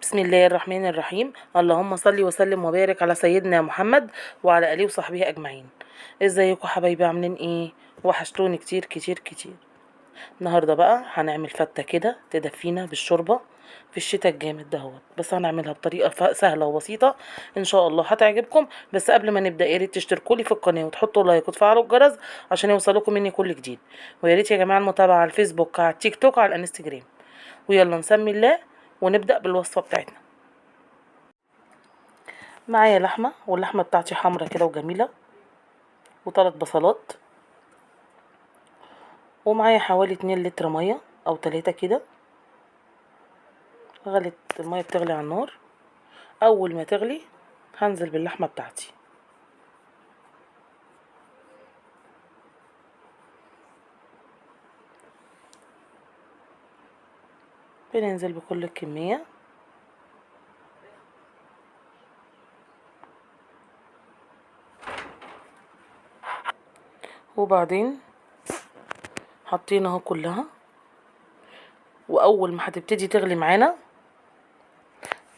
بسم الله الرحمن الرحيم. اللهم صل وسلم وبارك على سيدنا محمد وعلى اله وصحبه اجمعين. ازيكم حبايبي؟ عاملين ايه؟ وحشتوني كتير كتير كتير. النهارده بقى هنعمل فته كده تدفينا بالشوربه في الشتاء الجامد دهوت، بس هنعملها بطريقة سهلة وبسيطة ان شاء الله هتعجبكم. بس قبل ما نبدا يا ريت تشتركوا لي في القناة وتحطوا like وتفعلوا الجرس عشان يوصلكم مني كل جديد، ويا ريت يا جماعة المتابعة على الفيسبوك، على التيك توك، على الانستجرام. ويلا نسمي الله ونبدا بالوصفه بتاعتنا. معايا لحمه، واللحمة بتاعتي حمرا كده وجميلة، وثلاث بصلات، ومعايا حوالي 2 لتر مية او 3 كده. غلت المية، بتغلي على النار. اول ما تغلي هنزل باللحمه بتاعتي. بننزل بكل الكمية. وبعدين حطينا اهو كلها. واول ما هتبتدي تغلي معانا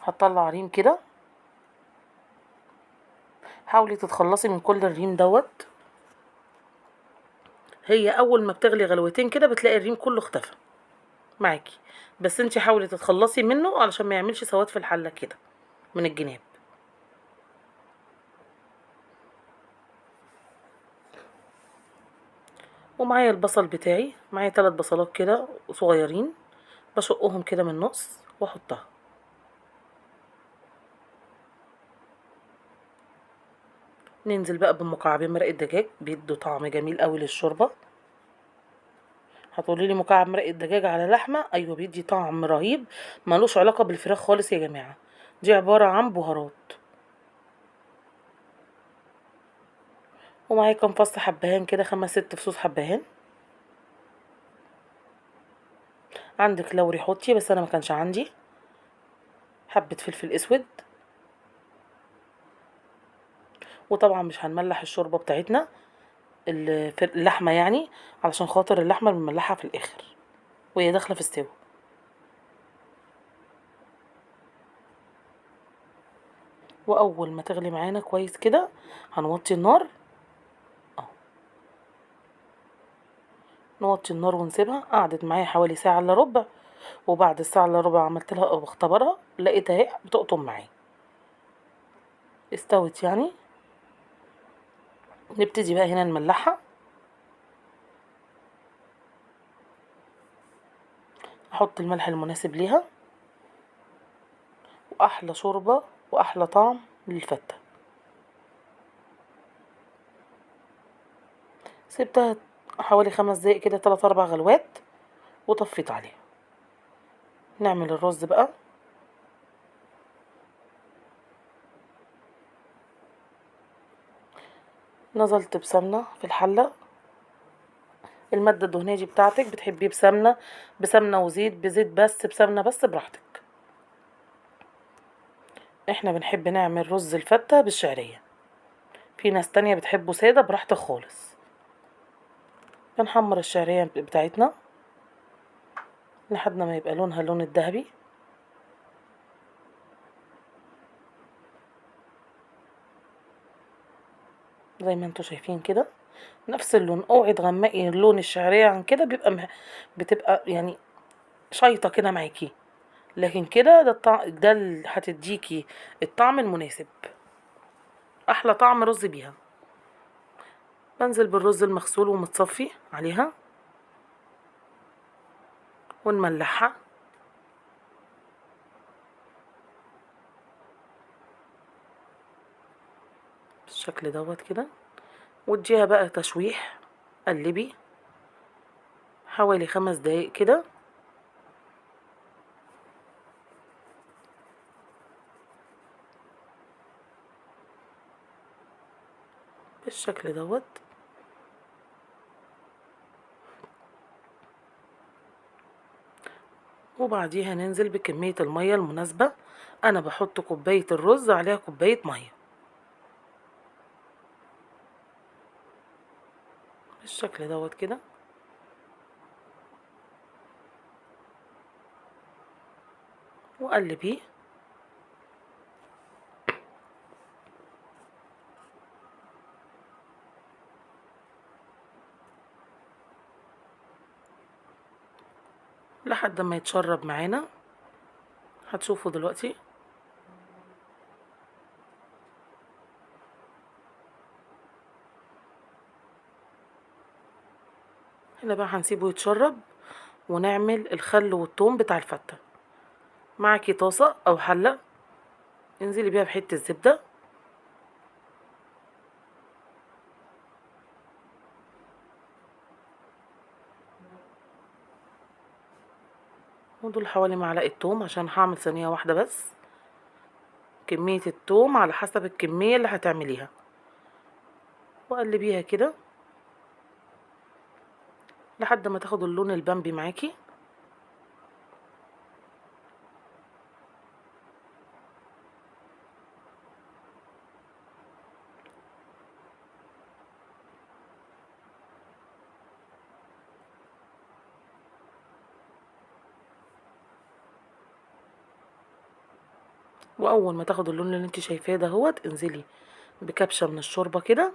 هتطلع ريم كده. حاولي تتخلصي من كل الريم دوت. هي اول ما بتغلي غلوتين كده بتلاقي الريم كله اختفى معاكي، بس انتي حاولي تتخلصي منه علشان ما يعملش سواد في الحلة كده من الجناب. ومعايا البصل بتاعي، معايا 3 بصلات كده صغيرين، بشقهم كده من النص واحطها. ننزل بقى بمكعبين مرق الدجاج، بيدوا طعم جميل قوي للشوربه. هتقولي لي مكعب مرق الدجاج على لحمه؟ ايوه، بيدي طعم رهيب ملوش علاقة بالفراخ خالص يا جماعة. دي عبارة عن بهارات. ومعايا كام فص حبهان كده، 5 6 فصوص حبهان. عندك لوري حطي، بس انا ما كانش عندي. حبه فلفل اسود. وطبعا مش هنملح الشوربة بتاعتنا اللحمة يعني، علشان خاطر اللحمة بنملحها في الاخر وهي داخله في السوا. واول ما تغلي معانا كويس كده هنوطي النار اهو، نوطي النار ونسيبها. قعدت معايا حوالي ساعة الا ربع، وبعد الساعة الا ربع عملت لها واختبرها، لقيتها اهي بتقطم معايا، استوت يعني. نبتدي بقى هنا نملحها. احط الملح المناسب ليها، واحلى شوربة واحلى طعم للفته. سبتها حوالي 5 دقايق كده، 3 4 غلوات، وطفيت عليها. نعمل الرز بقى. نزلت بسمنه في الحلة. المادة الدهنية دي بتاعتك بتحبيه بسمنه، بسمنه وزيت، بزيت بس، بسمنه بس، براحتك. احنا بنحب نعمل رز الفته بالشعريه، في ناس تانية بتحبه ساده، براحتك خالص. بنحمر الشعرية بتاعتنا لحد ما يبقى لونها اللون الذهبي. زي ما انتوا شايفين كده نفس اللون. اوعي تغمقي لون الشعرية عن كده، بيبقى بتبقى يعني شيطه كده معاكي، لكن كده ده الطعم، ده اللي هتديكي الطعم المناسب، احلى طعم رز بيها. بنزل بالرز المغسول ومتصفي عليها ونملحها. بالشكل دوت كده، واديها بقى تشويح. قلبي حوالي 5 دقايق كده. بالشكل دوت. وبعديها ننزل بكمية المية المناسبة. انا بحط كوباية الرز عليها كوباية مية بالشكل دوت كده. وقلبيه. لحد ما يتشرب معانا. هتشوفوا دلوقتي. هنا بقى هنسيبه يتشرب ونعمل الخل والثوم بتاع الفتة. معاكي طاسة او حلة، انزلي بيها بحتة زبدة، ودول حوالي معلقة توم عشان هعمل صينية واحدة بس. كمية التوم على حسب الكمية اللي هتعمليها، وقلبيها كده لحد ما تاخد اللون البامبي معاكي. واول ما تاخد اللون اللي انت شايفاه دهوت، انزلي بكبشه من الشوربة كده،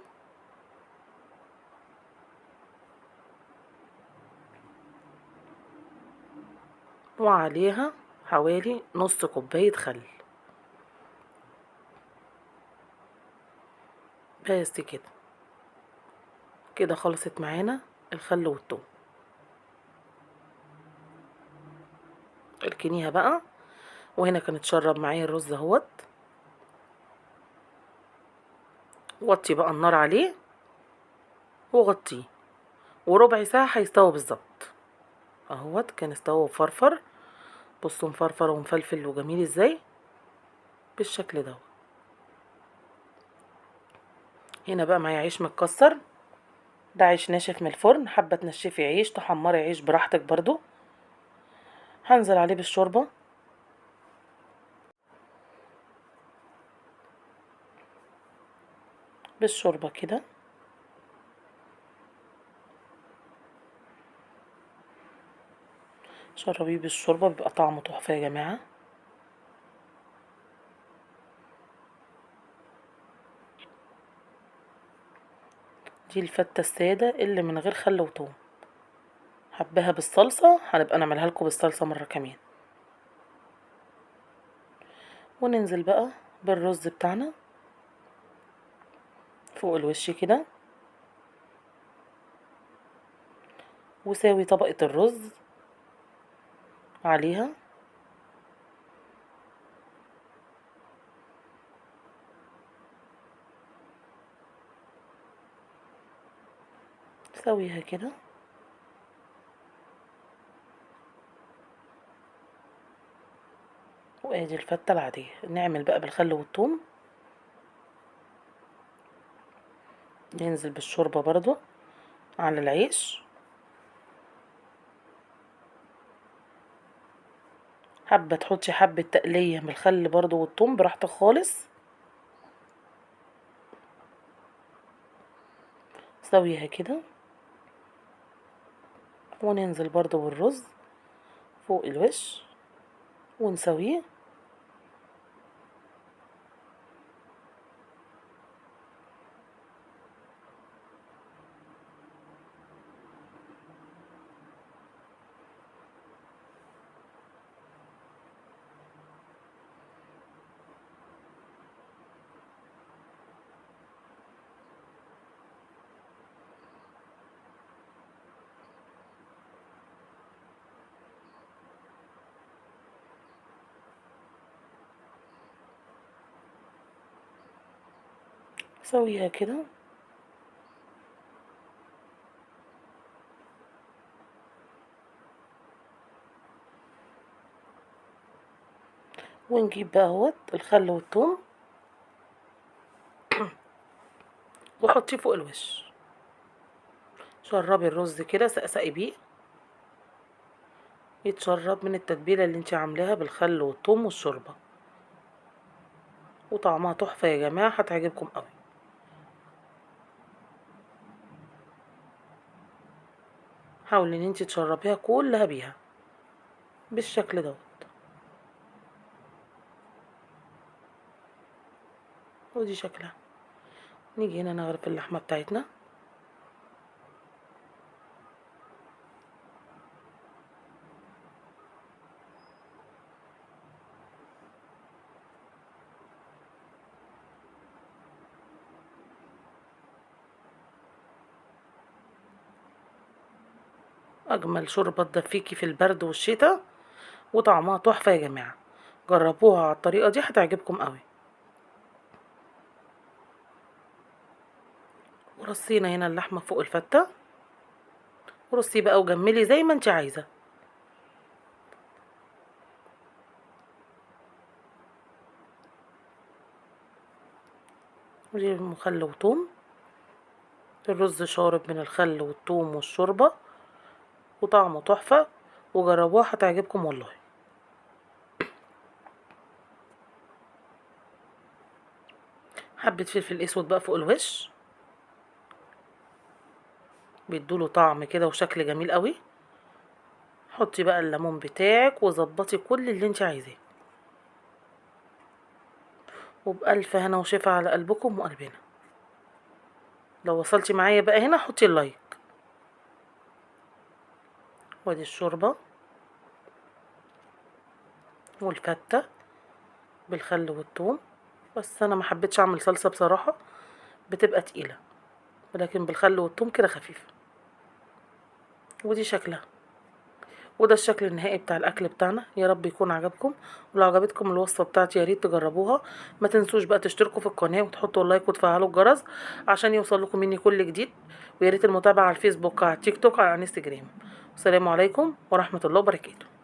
وعليها حوالي نص كوباية خل بس كده. كده خلصت معانا الخل والثوم. اركنيها بقى. وهنا كان اتشرب معايا الرز اهوت. وطي بقى النار عليه وغطيه، وربع ساعة هيستوى بالظبط اهوت. كان استوى وفرفر، بصوا مفرفر ومفلفل وجميل ازاي بالشكل ده. هنا بقى معايا عيش متكسر، ده عيش ناشف من الفرن، حابة تنشفي عيش تحمري عيش براحتك برضو. هنزل عليه بالشوربه. بالشوربه كده، شربيه بالشوربه بيبقى طعمه تحفة يا جماعة. دي الفته السادة اللي من غير خل وثوم. حباها بالصلصه، هنبقى نعملها لكم بالصلصه مرة كمان. وننزل بقى بالرز بتاعنا فوق الوش كده، وساوي طبقة الرز عليها. سويها كده. وادي الفتة العادية. نعمل بقى بالخل والثوم، ننزل بالشوربة برضو على العيش. حابة تحطي حبة تقلية من الخل برضو والثوم براحتك خالص. سويها كده. وننزل برضو بالرز فوق الوش ونسويه. سويها كده. ونجيب بقى اهوت الخل والثوم وحطيه فوق الوش. شربي الرز كده، سقسقي بيه يتشرب من التتبيله اللي انت عاملاها بالخل والثوم والشوربه، وطعمها تحفة يا جماعة، هتعجبكم قوي. حاولي ان انت تشربيها كلها بيها بالشكل دوت. ودي شكلها. نيجي هنا نغرف اللحمة بتاعتنا. اجمل شوربة تدفيكي في البرد والشتاء، وطعمها تحفة يا جماعة. جربوها على الطريقة دي هتعجبكم قوي. ورصينا هنا اللحمة فوق الفته، ورصي بقى وجملي زي ما انت عايزه. ودي مخل وثوم، الرز شارب من الخل والثوم والشوربه، وطعمه تحفة، وجربوها هتعجبكم والله. حبه فلفل اسود بقى فوق الوش، بيدوله طعم كده وشكل جميل قوي. حطي بقى الليمون بتاعك وظبطي كل اللي انت عايزاه، وبألف هنا وشفا على قلبكم وقلبنا. لو وصلتي معايا بقى هنا حطي ال like. وادي الشوربة والفته بالخل والثوم، بس انا ما حبيتش اعمل صلصه بصراحة، بتبقى تقيلة، ولكن بالخل والثوم كده خفيفة. ودي شكلها، وده الشكل النهائي بتاع الاكل بتاعنا. يا رب يكون عجبكم، ولو عجبتكم الوصفة بتاعتي يا ريت تجربوها. ما تنسوش بقى تشتركوا في القناة وتحطوا ال like وتفعلوا الجرس عشان يوصل لكم مني كل جديد، ويا ريت المتابعة على الفيسبوك، على التيك توك، على الانستجرام. والسلام عليكم ورحمة الله وبركاته.